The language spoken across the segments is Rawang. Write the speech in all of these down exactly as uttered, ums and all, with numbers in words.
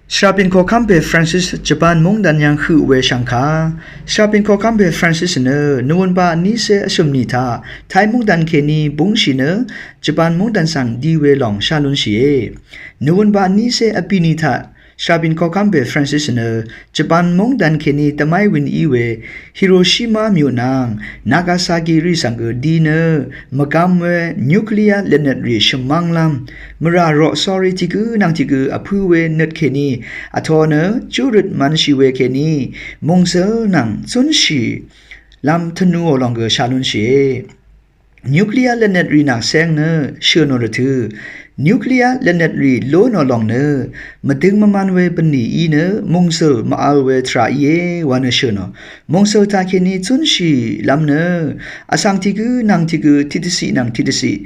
Shvrabin koqkv́m pè Francis Japan móngdan yv́ng høq we shv̀ngkà. Shvrabin koqkv́m pè Francis nø Nowemba vnícé vshø̀m nì taq Thai móngdan kèní búngshì nø Japan móngdan svng di we lòng shá lúnshìe. Nowemba vnícé vbì nì taq Shvrabin koqkv́m pè Francis nø Japan móngdan kèní dvmáy win í we Hiroshima myuq nvng Nagasaki rì svng gø di nø mvgvm we nuclear lvnøt rì shvmv́nglv́m mvrà roqsórí tiq gǿ nvng tiq gǿ vpǿ we nøt kèní vtō nø júrøt mv̄nshì we kèní mòngzøl nvng zúnshì lv́m tvnuò lòng gø shá lúnshìe. Nuclear lvnøt rì nvng seng nø shø̀nò rvtø̄ nuclear lvnøt rì lónò lòng nø mvdøng mvman we bv̀nlì í nø mòngzøl mv-vl we tvrà íe wa nø shø̀nò. Mòngzøl taq kèní zúnshì lv́m nø vsvng tiq gǿ nvng tiq gǿ tiqdvciq nvng tiqdvciq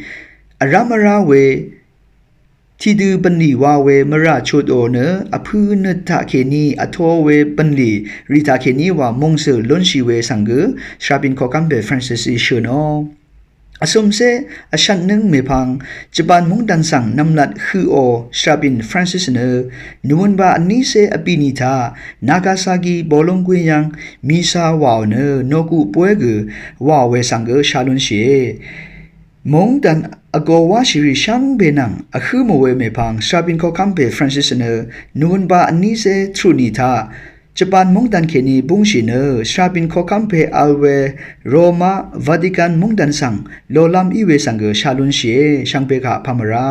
vrá mvrá we tiqdø bv̀nlì wa we mvrà chutò nø vpǿ nøt taq kèní vtō we bv̀nlì rì taq kèní wa mòngzøl lúnshì we svng gø Shvrabin koqkv́m pè Francis í shø̀nò. Vsø̀mcé vshvtnǿng mèpvng Japan móngdan svng nv̀mlat høqò Shvrabin Francis nø Nowemba vnícé vbì nì taq Nagasaki bolónggwí yv́ng mìsà wàò nø nokuq bóy gø wàò we svng gø shá lúnshìe. Móngdan vgō wáshìrì shvngbe nvng vhǿ mò we mèpvng Shvrabin koqkv́m pè Francis nø Nowemba vnícé truq nì taq Japan móngdan kèní búngshì nø Shvrabin koqkv́m pè vl we Roma Vatican móngdan svng lolv́m í we svng gø shá lúnshìe. Shvngbe kaq pà mvrá